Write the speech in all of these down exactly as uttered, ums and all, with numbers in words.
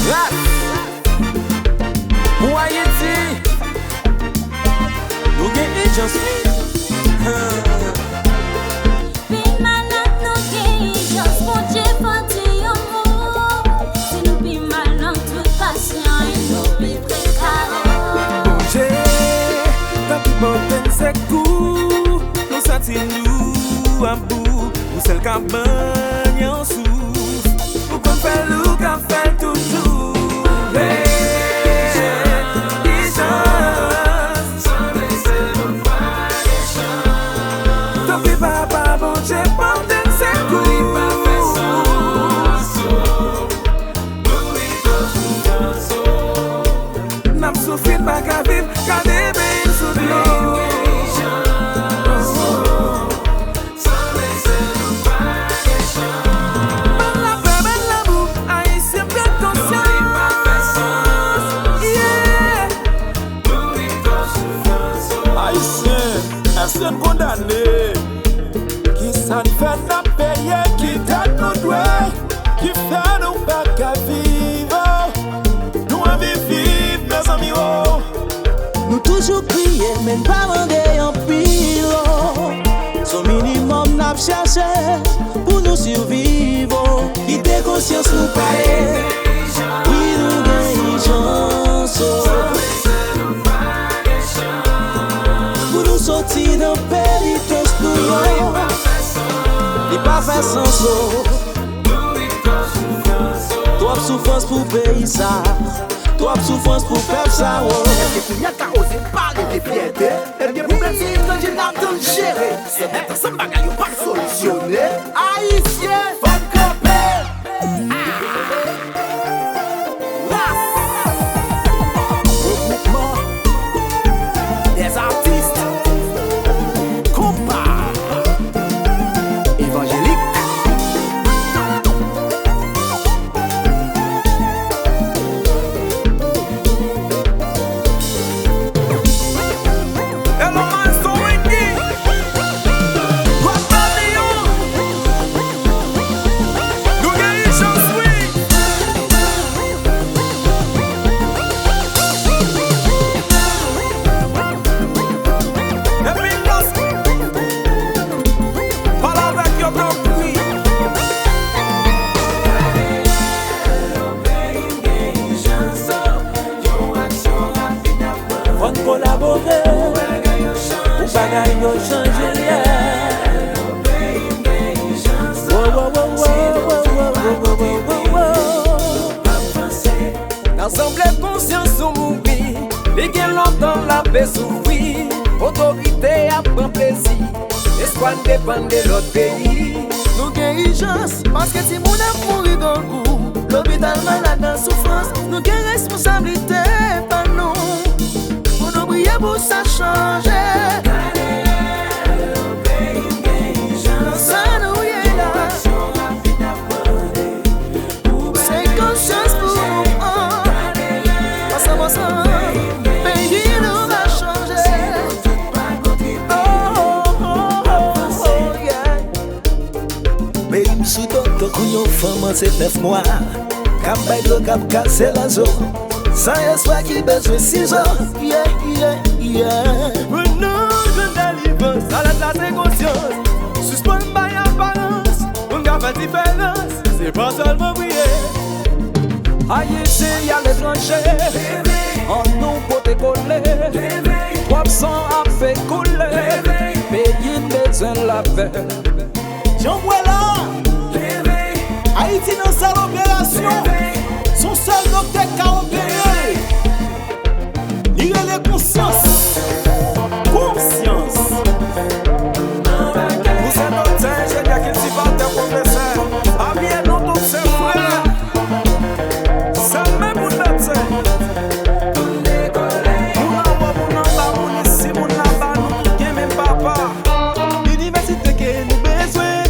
Ras! Pou Ayiti, nou gen ijans wi. Pi malad nou gen ijans, Bondye fè di yon mo. Si nou pi malad, tout pasyan yo pi prekare. Bondye, tanpri pote n sekou, nou santi nou abou, ou sèl ka ban n yon souf. Ou konn fè l, ou ka fè l toujou. Hey, ijans. Tanpri, Papa Bondye, pote n sekou. N ap soufri, n pa ka viv, gade peyi n sou dlo. Ban lapè, ban lanmou, Ayisyen pran konsyans. Yeah. Ayisyen, èske n kondane? Kisa n fè n ap peye? Ki dèt nou dwe? Ki fè nou pa ka viv? Oh, nou anvi viv, mezanmi, oh. Nou toujou kriye, men n pa mande anpil, oh. Se yon minimòm n ap chèche pou nou siviv, oh. Kite konsyans nou pale. Wi, nou gen ijans, oh. Pou nou soti nan penitans nou yo. Li pa fè sans, oh. Twòp soufrans pou peyi sa. Twòp soufrans pou pèp sa, oh. Èske kounye a n ka oze pale de fyète? Ebyen, pwoblèm se etranje n ap tann jere. Se mèt ansanm bagay yo p ap solisyone. Ayisyen, fò n kanpe! Ras! Regroupement des artistes, konpa evanjelik. Elon Musk, Ricky, Rock Babylon. Nou gen ijans, wi. Epi, pale avèk yo, tanpri. Fò n kolabore pou bagay yo chanje, yeah. Wo, wo, wo. Nan sanble konsyans nou mouri, li gen lontan l ap soufri. Otorite ap pran plezi, espwa n depann de lòt peyi. Nou gen ijans, paske timoun ap mouri grangou. Lopital malad nan soufrans, nou gen responsablite pa nou. Pou nou priye pou sa chanje. Nan sa nou ye la. Se konsyans pou nou pran. Ansanm, ansanm, peyi nou va chanje. Oh, oh, oh, oh, yeah. Peyi m sou do tankou yon fanm ansent nèf mwa, k ap bay dlo, k ap kase lazo, san espwa, ki bezwen sizo. Yeah, yeah, yeah. Pou nou jwenn delivrans, malad la se konsyans. Sispann bay aparans, pou n ka fè diferans. Se pa sèlman priye. Ayiti aletranje, ann nou pote kole. Twòp san ap fè koule. Peyi n bezwen lapè. Jan w wè la, Ayiti nan sal operasyon. Se yon sèl doktè k ka opere. Li rele konsyans. Konsyans. Pou se doktè, enjenyè, kiltivatè, pwofesè, abye nou tout se frè. Sèl menm moun medsen. Moun anwo, moun anba, moun isi, moun laba, nou tout gen menm papa. Inivèsite ke nou bezwen,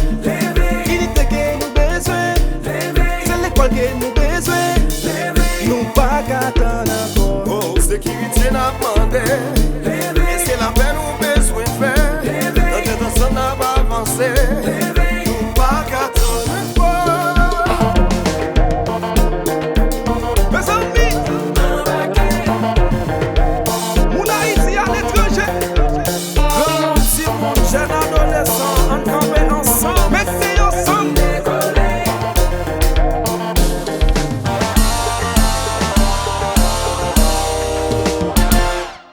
inite ke nou bezwen, se lekòl ke nou bezwen. Nou pa ka tann ankò. Oh, sekirite n ap mande. E se lapè nou bezwen fè. Nan tèt ansanm n ap avanse. Nou pa ka tann ankò. Desann, ann kanpe.